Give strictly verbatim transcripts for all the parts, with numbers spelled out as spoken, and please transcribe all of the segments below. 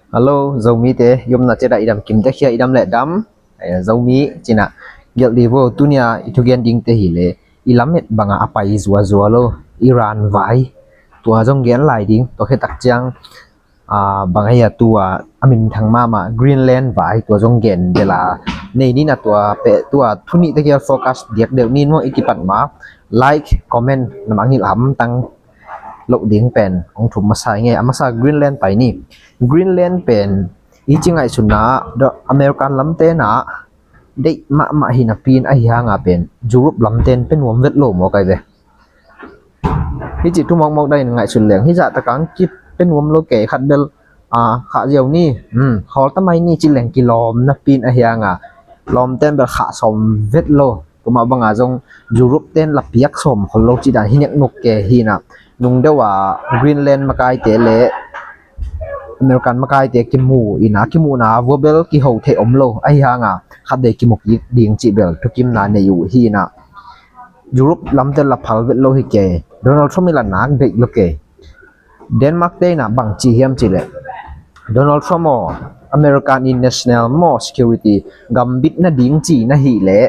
Hello, Zomite, i omna ciat ah i dam kim tek hia, i dam leh dam. Eh, Zomi cih nah, gelh dih vo, tuni-a i thugen dingte hi leh, i lamet bangah a pai zuazua lo, Iran vai. Tua zong gen lai ding, tua khit tak ciang, ah, bang ahi a tua, a minthang mahmah, Greenland vai, tua zong gen dela. Nei ni nah tua, pe, tua, thu nihte kia focus diak deuh ni maw, i kipat ma, like, comment, na mangngilh hamtang loh ding pen hong thum masa i ngei. A masa Greenland pai ni. Greenland pen i ci ngaihsutna ah, American lamte nah deih mahmah hi napi-in, ahi hanga pen Europe lamte in pia nuam vet lo maw kai ve. Hi ci thu mawkmawk dan in ngaihsut leng hi zah tak hang kipia nuam lo kei, khat bel, ah, khah ziau ni, hmm, khawl ta mai ni ci leng kilawm napi-in, ahi hanga lawmte in bel khah sawm vet lo. Tua mah banga zong Europe ten la piak sawm khol lo cih dan hi neknuk kei hi nah. Nung deuh a Greenland makaite le American makaite kimu in a, kimuhna vua bel kiho theih om lo, ahi hanga khat vei kimu kik ding cih bel thukimna nei uh hi nah. Europe lamte la phal vet lo hi kei. Donald Trump in la nak deih lo kei. Denmark te in ah bang ci hiam cih leh, Donald Trump aw, American in national maw, security gambit nading ci na hih leh,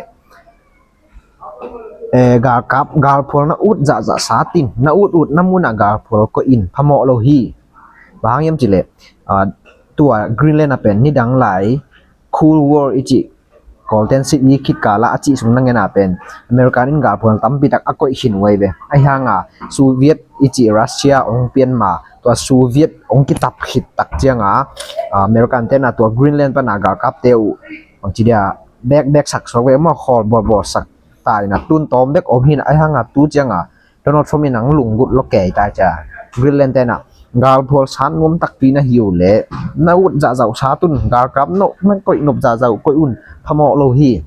eh, galkap, galphual na ut zahzah sa in, na ut ut na munah galphual koih in phamawh lo hi. Bang hang hiam cih leh, ah, tua Greenland ah pen nidang lai Cold War i cih, Kawlten sit i khit kala a cih sung na ngen a pen American in galphual tampi tak a koih khin uh ahi ve. Ahi hanga Soviet i cih Russia hong pian ma, tua Soviet hong kitap khit tak cianga, ah, American ten ah tua Greenland pana galkapte uh bangci dia bekbek sak suak ve maw, khawl bawlbawl sak ta in ah tun tawm bek om hi nah. Ahi hanga tu cianga Donald Trump in hong lunggulh lo kei ta cia. Greenland ten ah galphual san nuam takpi na hi uh leh, na ut zahzah uh sa un, galkap no na koih nop zahzah uh koih un phamawh lo hi.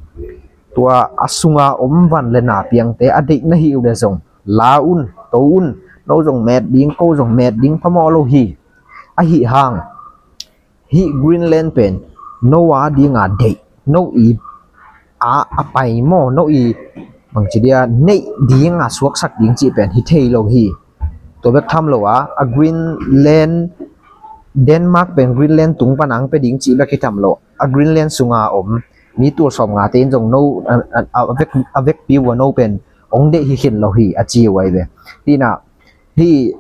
Tua a sunga om van le na piangte a deih na hi uh leh zong la un, to un, no zong met ding, ko zong met ding phamawh lo hi. Ahi hang hih Greenland pen no a dinga deih, no i a, a pai maw, no i bangci dia neih dinga suaksak ding cih pen hi thei lo hi. Tua bek tham lo a, a Greenland, Denmark pen Greenland tung pana hong pia ding cih bek hi tham lo. A Greenland sunga om mi tul sawm ngate in zong no a, a, a vek, a vekpi uh a no pen hong deih hi khin lo hi, a ci uh ahi ve. Hi nah, hih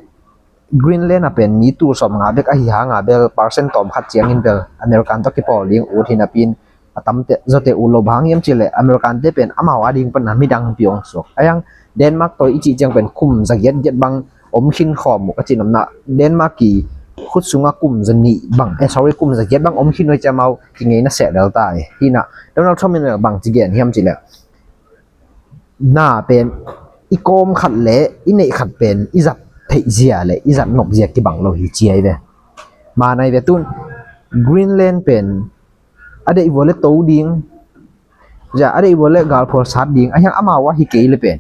Greenland ah pen mi tul sawm nga bek ahi hanga bel percent tawm khat ciangin bel American tawh kipawl ding ut hi napi-in a tamte zawte ut lo. Bang hang hiam cih leh American te pen amau a ding pana midangpi hong suak. Ahi hang Denmark tawh i cih ciang pen kum za giat giat bang om khin khawm uh ka cih nopna, Denmark i khut sunga kum za nih bang, eh, sorry, kum za giat bang om khin uh hi ci, amau kingeina seh lel ta hi. Hi nah, Donald Trump in bang ci gen hiam cih leh, na pen i kawm khat le i neih khat pen i zat theih zia le i zat nop zia kibang lo hi ci ahi ve. Manai ve tun Greenland pen a deih vua le to ding, zia a deih vua le galphual sat ding, ahi hang amau a hi kei le pen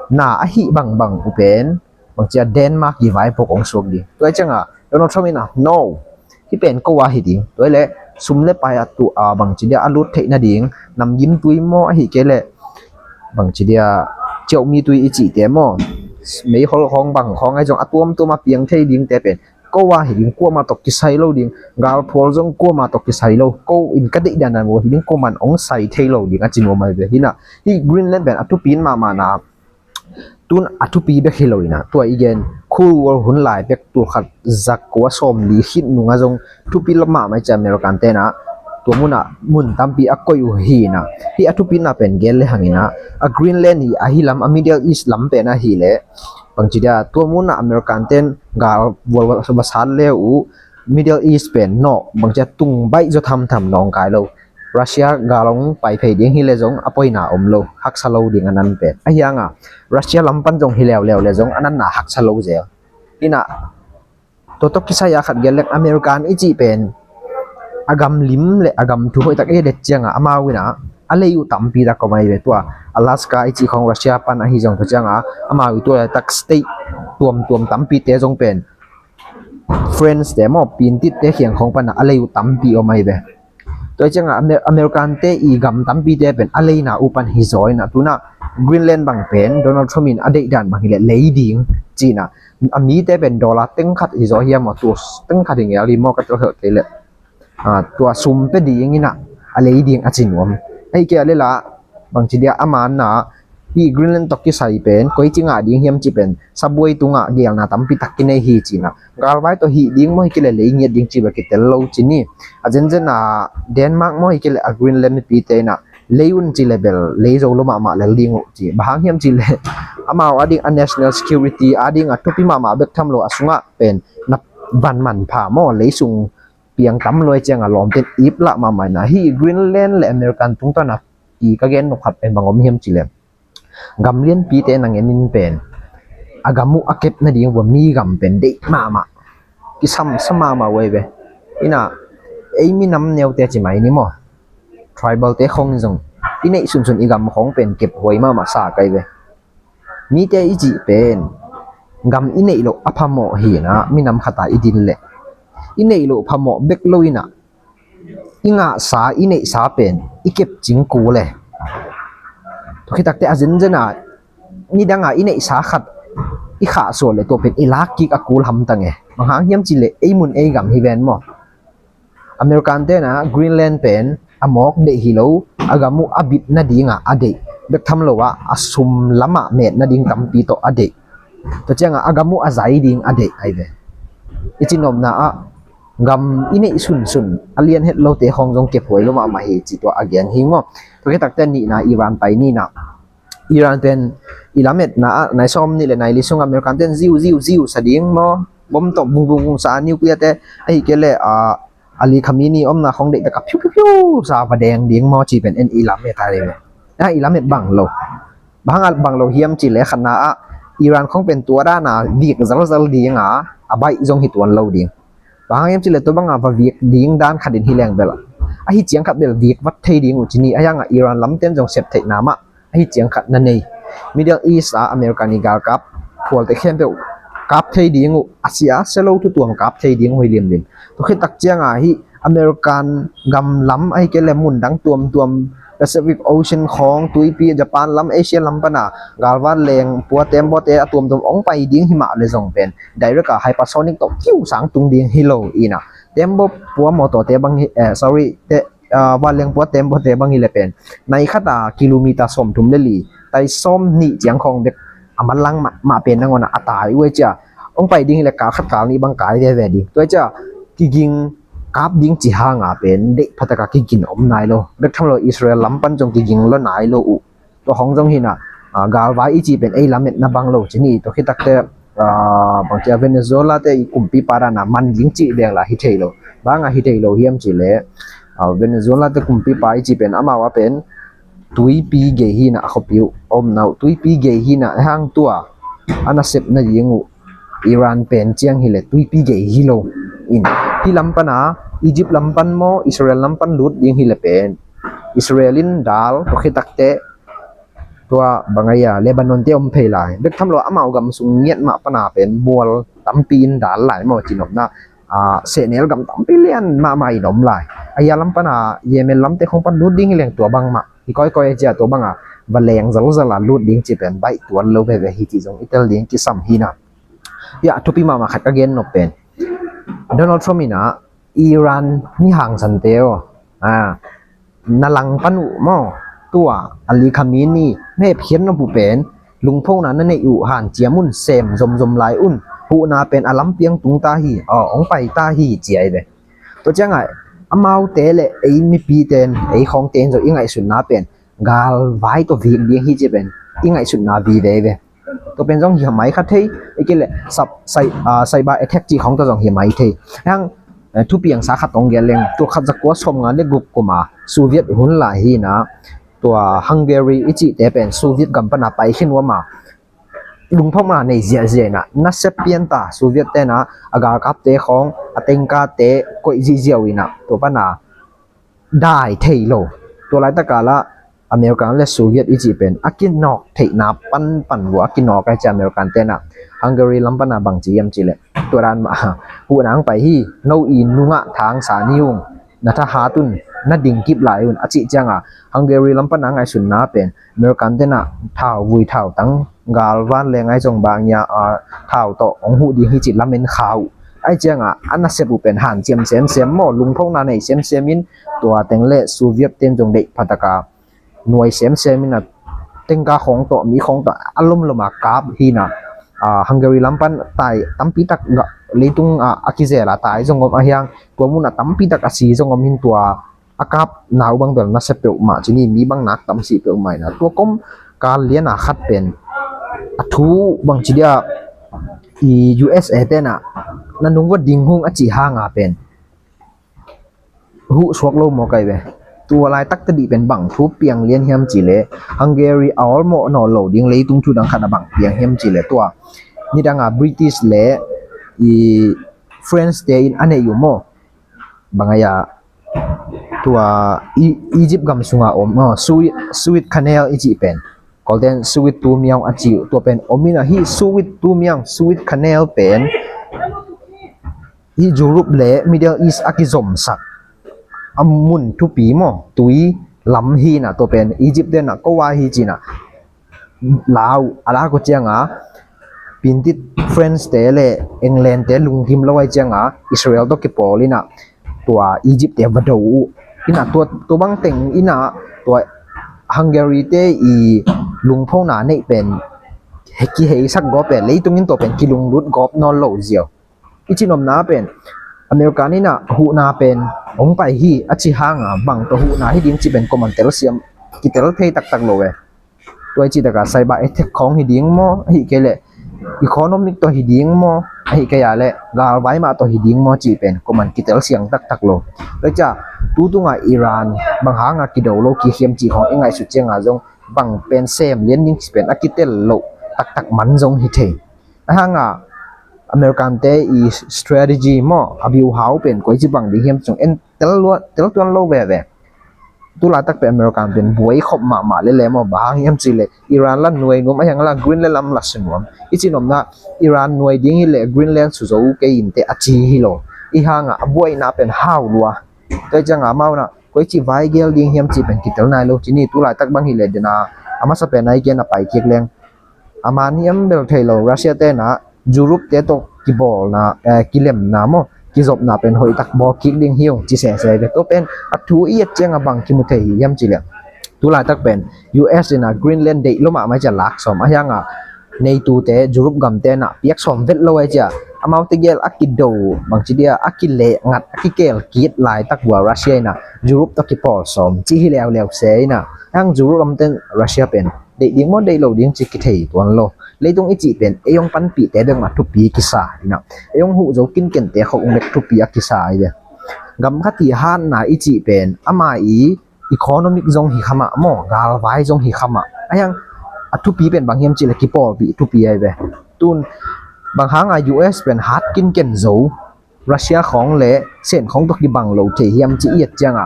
na a hih bangbang uh pen bangci a Denmark i vaipuak hong suak ding. Tua cianga Donald Trump in ah, no, hih pen ko a hi ding. Tua leh sum le pai a tu a bangci dia a lut theih nading, namgim tui maw, ahi kei leh bangci dia ciauhmi tui i cihte maw, meihol khawng bang khawng ahi zong a tuamtuam a piang thei dingte pen ko a hi ding, kuamah tawh kisai lo ding. Galphual zong kuamah tawh kisai lo, ko in ka deih dan dan uh hi ding, kuamah in hong sai thei lo ding, a ci nuam ahi ve. Hi nah, hih Greenland pen a thupi in mahmah na, tun a thupi bek hi lo in ah, tua i gen Cold War hun lai pek tul khat za kua sawm li khit nungah zong thupi lo mahmah i ci, American ten ah tua munah mun tampi a koih uh hi nah. Hih a thupina pen gen le hang in ah, a Greenland hi ahi lam, a Middle East lam pen ahi leh bangci dia tua munah American ten gal vual va sat le uh, Middle East pen nawh bangci a tung baih zaw thamtham nawngkai lo. Russia gal hong pai phei ding hi leh zong a poina om lo, haksa lo ding a nan pen. Ahi hanga Russia lam pan zong hi leuleu leh zong a nanna haksa lo zel. Hi nah, tua tawh kisai a khat gen leng American i cih pen a gam lim le a gam thu hoih tak i det cianga amau in ah a lei uh tampi tak om ahi ve. Tua Alaska i cih khawng Russia pan ahi zong tua cianga amau i tua tak state tuamtuam tampite zong pen France te maw, Pintit te kiang khawng pana a lei uh tampi om ahi ve. Tua cianga Amer-, American te i gam tampite pen a leina uh pan hi zaw in ah, tuna Greenland bang pen Donald Trump in a deih dan bang hileh lei ding cihna, a mite pen dollar teng khat hi zaw hiam aw, tua teng khat hi ngel hi maw, ka telkhelh kei leh. Ah, tua sum pe ding inah a lei ding a ci nuam. Ahih kei a leh lah bangci dia a manna, hih Greenland tawh kisai pen koici ngah ding hiam cih pen sabuai tungah geelna tampi tak kinei hi cinah, galvai tawh hih ding maw, hi kei leh lei ngiat ding cih bek kitel lo ci ni. A zenzen a Denmark maw, hi kei leh a Greenland mipite inah lei un cih leh bel lei zo lo mahmah lel ding uh ci. Bang hang hiam cih leh amau a ding a national security a ding a thupi mahmah bek tham lo a sungah pen na van manpha maw, lei sung piang tam luai ciang a lawmten ip lah mahmah inah, hih Greenland le American tungtawn a i ka gen nop khat pen bang om hiam cih leh, gam lianpite na ngen in pen a gam uh a kep nading uh a mi gam pen deih mahmah, kisamsa mahmah uh ahi ve. Inah ei minam neute ci mai ni maw, tribal te khawng in zong i neih sunsun i gam khawng pen kep huai mahmah sa kai ve. Mite i cih pen gam i neih loh a phamawh hi inah, minam khat a i din leh i neih loh phamawh bek lo inah, i ngahsa, i neihsa pen i kep cing kul e. Tua khit takteh a zenzen a nidang a i neihsa khat i khahsuah leh tua pen i lak kik a kul hamtang e. Bang hang hiam cih leh ei mun ei gam hi ven maw. American te inah Greenland pen a mawk deih hi lo, a gam uh a bit nading a a deih bek tham lo ah a sum lamah met nading tampi tawh a deih. Tua ciang a a gam uh a zai ding a deih ahi ve. I cinopna ah gam i neih sunsun a lian het lote khawng zong kep huai lo mahmah hi ci, tua a gen hi maw. Tua khit takteh nihna, Iran pai ni inah, Iran pen i lametna ah nai sawm nih le nai li sung American ten ziu ziu ziu sa ding maw, bom tawh bung bung bung sa, nuclear te, ahih kei leh a Ali Khamenei omna khawng deih tak a phiu phiu phiu sa va deng ding maw ci pen en i lamet a ding. A i lamet bang lo. Bang hang a bang lo hiam cih leh khatna ah Iran khawng pen tua dan a vik zalzal ding a, a baih zong hi tuan lo ding. Bang hang hiam cih leh tua bang a va vik ding dan khat in hi leng bel, ahi ciang khat bel vik vat thei ding uh ci ni. A yang a Iran lamten zong sep theihna mah ahi ciang khat na nei. Middle East a American i galkap phualte khempeuh kap thei ding uh, a sia sia lo thu tuam kap thei ding uh hi limlim. Tua khit tak ciang a hih American gam lam ahih kei leh mun dang tuamtuam, Pacific Ocean khawng, tuipi, Japan lam, Asia lam pan a galvan leng pua tembaw te a tuamtuam hong pai ding hi mah leh zong pen direct a hypersonic tawh kiu sang tung ding hi lo inah, tembaw pua mawtaw te bang hi, eh, sorry, te, ah, vanleng pua tembaw te bang hi leh pen nai khat a kilometer sawmthum le li, tai sawmnih ciang khawng bek a manlang mah, mah pen nangawn a a tai uh ahi cia. Hong pai ding hi leh kal khat kal nih bang kai veve ding. Tua ahi cia kiging kap ding ci hang a pen deih pha tak a kigin om nai lo. Bek tham lo Israel lam pan zong kiging lo nai lo uh. Tua khawng zong hi inah, ah, galvai i cih pen ei lametna bang lo ci ni. Tua khit takteh, ah, bang ci a, Venezuela te i kumpipa dan a man ding cih deng lah hi thei lo. Bang a hi thei lo hiam cih leh, ah, Venezuela te kumpipa i cih pen amau a pen tuipi gei hi inah, a khuapi uh omna uh tuipi gei hi inah, hang tua a nasep nading uh Iran pen ciang hi leh tuipi gei hi lo. In hih lam pan a, Egypt lam pan maw, Israel lam pan lut ding hi leh pen Israel in dal, tua khit takteh tua bang a, Lebanon te om phei lai. Bek tham lo amau gam sung ngiat mah pan a pen mual tampi in dal lai maw, cinopna, ah, sehnel gam tampi lian mahmah in om lai. A hia lam pan a Yemen lam te khawng pan lut ding hi leng tua bang mah hi kawikawi ahi cia, tua bang a va leng zalzal a lut ding cih pen baih tuan lo veve hi cih zong i tel ding kisam hi inah. Hia thupi mahmah khat ka gen nop pen Donald Trump inah Iran mi hangsan te aw, ah, na langpan uh maw, tua Ali Khamenei na hepkhiat nop uh pen lungphona na neih uh hanciam un, sem zomzom lai un, huhna pen a lampiang tung ta hi, aw, hong pai ta hi ci ahi ve. Tua ciang a amaute le ei mipite in, ei khawngte in zong i ngaihsutna pen galvai tawh vik ding hi ci pen i ngaihsutna vive ve. Tua pen zong hi mai kha thei, i kei leh sub-, cy-, ah, cyber attack cih khawng tawh zong hi mai thei. Hang, eh, thupiangsa khat hong gen leng, tul khat za kua sawmnga le guk kum a Soviet hun lai hi inah, tua Hungary i cihte pen Soviet gam pan a pai khin uh a, lungphona nei ziahziah inah, nasep pian ta Soviet te inah, a galkapte khawng, a tengkate koih ziahziah uh inah, tua pan a dai thei lo. Tua laitak a lah American le Soviet i cih pen a kinawk theihna panpan uh a kinawk ahi cia, American te inah Hungary lam pan a bang ci hiam cih leh, tua dan mah, huhna hong pai hi, no i nungah thangsa ni ung, na thahat un, na ding kip lai un a cih cianga Hungary lam pana ngaihsunna pen American tena thau vui thau tang galvan le ngai zong bang nia a thau tawh hong huh ding hi cih lamen kha uh. Ai cianga a nasep uh pen hanciam semsem maw, lungphona nei semsem in tua teng le Soviet ten zong deih phataka nuai semsem in a tengka khawng tawh mi khawng tawh a lomloma kap hina. Hungary lam pan tai tampi tak leitung a kizela tai zong om ahiang tua mun a tampi tak a si zong om hin tua a kap nau bang bel nasia peuhmah cini mi bang nak tam si peuhmah ina tua kom kal liana khat pen a thu bang ci dia i U S A tena na nung va ding hung a ci hanga pen huh suak lo maw kai ve. Tua laitak tadih pen bang thu piang lian hiam ci le Hungary a awlmawh nawl lo ding leitung thu dang khat a bang piang hiam ci le tua nidanga British le i France te in a neih uh maw. Bang aia tua Egypt gam sunga om Suez Canal i cih pen Golden Suez tumiang a ci uh tua pen om in ahi Suez tumiang Suez Canal pen hi Europe le Middle East a kizomsak a mun thupi maw tui lam hina tua pen Egypt tena kowa hi cina lau a lak uh cianga pintit France te le England te lungkim lo ai cianga Israel tawh kipawl ina tua Egypt te va do uh ina tua tua bang teng ina tua Hungary te i lungphona neih pen kiheisak gawp pen leitungin tua pen kilunglut gawp nawn lo ziau. I cinopna pen American ina huhna pen hong pai hi a ci hanga bang tawh huhna hi ding ci pen koman telsiam kitel thei taktak lo e. Tua i citaka cyber attack khawng hi ding maw ahi kei le economic tawh hi ding maw ahi kei a le galvai mah tawh hi ding maw ci pen koman kitel siang taktak lo. Tua cia tutunga Iran bang hanga kido lo kikhiam ci khawng i ngaihsut cianga zong bang pen sem lian ding ci pen a kitel lo taktak man zong hi thei. Ahanga American te i strategy maw a biu hau pen koi ci bang ding hiam cung en tel tuan lo veve. Tulaitak pen American pen buai khop mahmah lele maw bang hang hiam ci le Iran la nuai nuam a hiang la Greenland lam la su nuam i cinopna Iran nuai ding hi le Greenland su zo kei in te a ci hi lo. I hanga a buaina pen hau lua. Tua cianga mauna koi ci vai gel ding hiam ci pen kitel nai lo cini tulaitak bang hi le dena a masa pen ai gen a pai kik leng a man hiam bel thei lo Russia tena Europe te tawh kibawlna kilemna maw kizopna pen hoihtak bawl kik ding hi ung ci sese ve. Tua pen a thu i et cianga bang kimu thei hi hiam ci le tulaitak pen U S ina Greenland deih lo mahmah cia lak sawm a hianga neitute Europe gamte na piak sawm vet lo ai cia amaute gel a kido bang ci dia a kileh ngat a kikel kit laitak bua Russia ina Europe tawh kipawl sawm ci hi leuleu se ina hang Europe lamten Russia pen deih ding maw deih lo ding ci kithei tuan lo. Leitung i cih pen ei hong panpihte bek mah thupi kisa ina ei hong huh zo kinkente khok bek thupi a kisa ai ve. Gam khat hi hatna i cih pen ama i economic zong hi khamah maw galvai zong hi khamah a hiang a thupi pen bang hiam cih le kipawlpih thupi ai ve. Tun bang hanga U S pen hat kinken zo Russia khawng le Sen khawng tawh kibang lo thei hiam ci i et cianga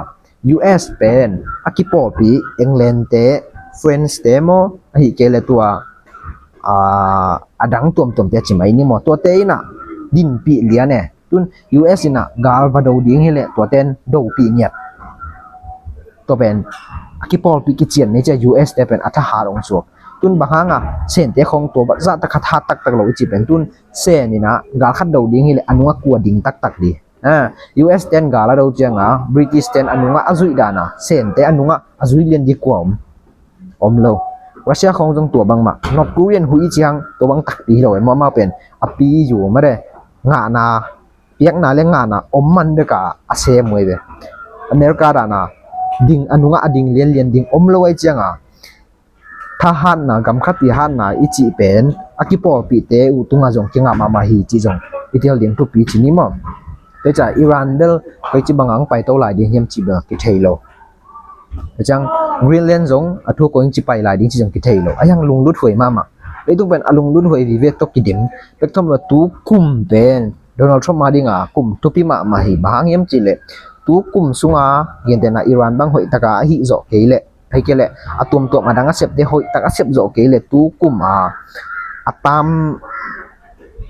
U S pen a kipawlpih England te France te maw ahi kei le tua a dang tuamtuamte a ci mai ni maw tuate ina dinpih lian e. Tun U S ina gal va do ding hi le tuaten dopih ngiat. Tua pen a kipawlpih kician ni cia U S te pen a thahat hong suak. Tun bang hanga Sente khawng tua bat zah takhat hat taktak lo i ci pen tun Sen ina gal khat do ding hi le a nunga kua ding taktak di. U S ten gal a do cianga British ten a nunga a zuih dana Sente a nunga a zuih lian di kua om om lo. Russia khawng zong tua bangmah North Korean hui ciang tua bang takpi hi lo e. Muahmah pen a pi yu mare ngahna piakna le ngahna om man beka a sem uh ai ve. America dana ding a nunga a ding lianlian ding om lo ai cianga thahatna gam khat i hatna i cih pen a kipawlpihte uh tunga zong kingah mahmah hi cih zong i tel ding thupi ci ni maw? Tua cia Iran bel koi ci banga ang paito lai ding hiam cih bel kithei lo. Ciang Greenland zong a thu koi ci pai lai ding cih zong kithei lo. A hiang lunglut huai mahmah. Leitung pen a lunglut huai vive tawh kidim. Pekthom lo tu kum pen Donald Trump a dinga kum thupi mahmah hi. Bang hang hiam cih le tu kum sunga gentena Iran bang hoih taka a hih zawh kei le hei kei le a tuamtuam a dang a septe hoih tak a sep zawh kei le tu kum a a tam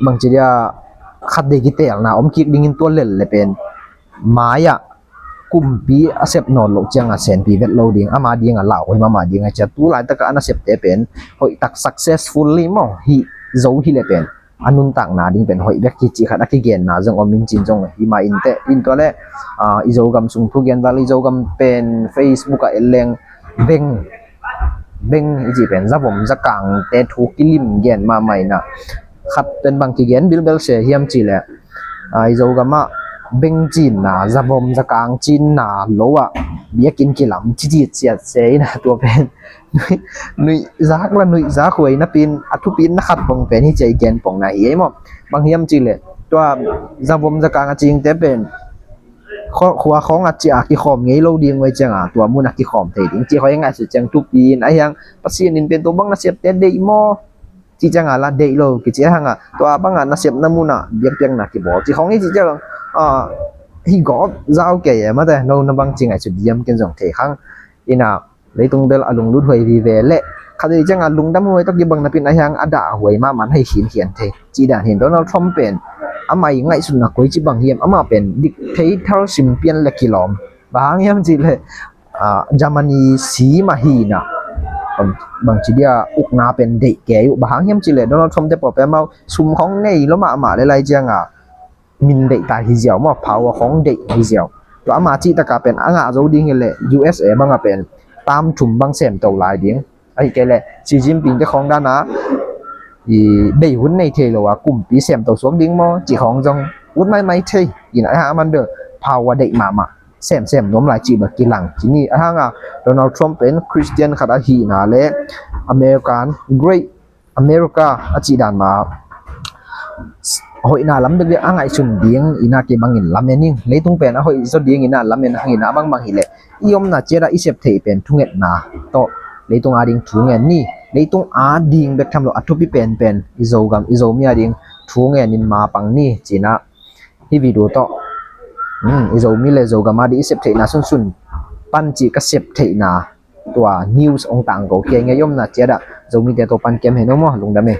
bang ci dia khat dei kitelna om kik dingin tua lel le pen mai-ah kumpi a sep nawn loh cianga senpi vet lo ding, ama dinga lauhuai mahmah ding a cia, tu laitakah a nasepte pen hoihtak successfully maw hih zo hileh pen a nuntakna ding pen hoih bek hi cih khat a kigenna zong om in cin zong hi mah inteh. In tua le i Zogam sung thugen val i Zogam pen Facebook ah et leng beng beng i cih pen zavom zakangte thu kilim gen mahmah inah, khat pen bang kigen bilbel se hiam cihleh i Zogam ah beng cinna, zavom zakang cinna lo ah biakinn kilam cicit siat se inah, tua pen nuihzak la nuihzak huai napin a thupin na khat pong pen hi cia i gen pongna hi ei maw. Bang hiam cihleh tua zavom zakang a cingte pen khua khawng a cia kikhawm ngei lo ding huai cianga tua mun a kikhawm thei ding cih huai ngaihsut ciang thupin a hiang Pasian in pen tua bang nasepte deih maw cih cianga la deih lo kici a hanga tua banga nasepna munah biakpiakna kibawl cih khawng hi cih ciang hi gawp zau kei e mate, no na bang ci ngaihsut diam ken zong thei khang inah. Leitung bel a lunglut huai vive leh khat ei cianga lungdam huai tawh kibang napin a hiang a dah huai mahmah hei khinkhian thei cih dan hin. Donald Trump pen ama i ngaihsutna koi ci bang hiam, amah pen dictator simpian le kilawm. Bang hang hiam cihleh Germany sim a hinah bangci dia ukna pen deih kei uh. Bang hang hiam cihleh Donald Trump te pawlpi amau sum khawng nei lo mahmah le lai cianga min deih ta hi ziau maw, power khawng deih hi ziau. Tua ama cihtaka pen a ngah zo ding hileh U S A banga pen tam thum bang semto lai ding, ahi kei leh Xi Jinping te khawng dana i bei hun nei thei lo a kumpi semto suak ding maw cih khawng zong ut maimai thei inah, a hang a man bel power deih mahmah semsem nuam lai cih bel kilang ci ni. A hanga Donald Trump pen Christian khat ahihna le American great America a cih dan ma hoihna lam bekbek a ngaihsun ding ina kibangin lamen ing. Leitung pen a hoih zaw ding ina lamen hangina a bangbang hileh i omna ciat a i sep theih pen thungetna tawh leitung ading thu ngen ni. Leitung ading bek tham lo a thupi penpen i Zogam i Zomi ading thu ngenin mapang ni cina hi video tawh i Zomi le Zogam ading i sep theihna sunsun pan cih ka sep theihna tua news ong tangko kei ngei omna ciat ah Zomite tawh pan kem hen om aw, lungdam e.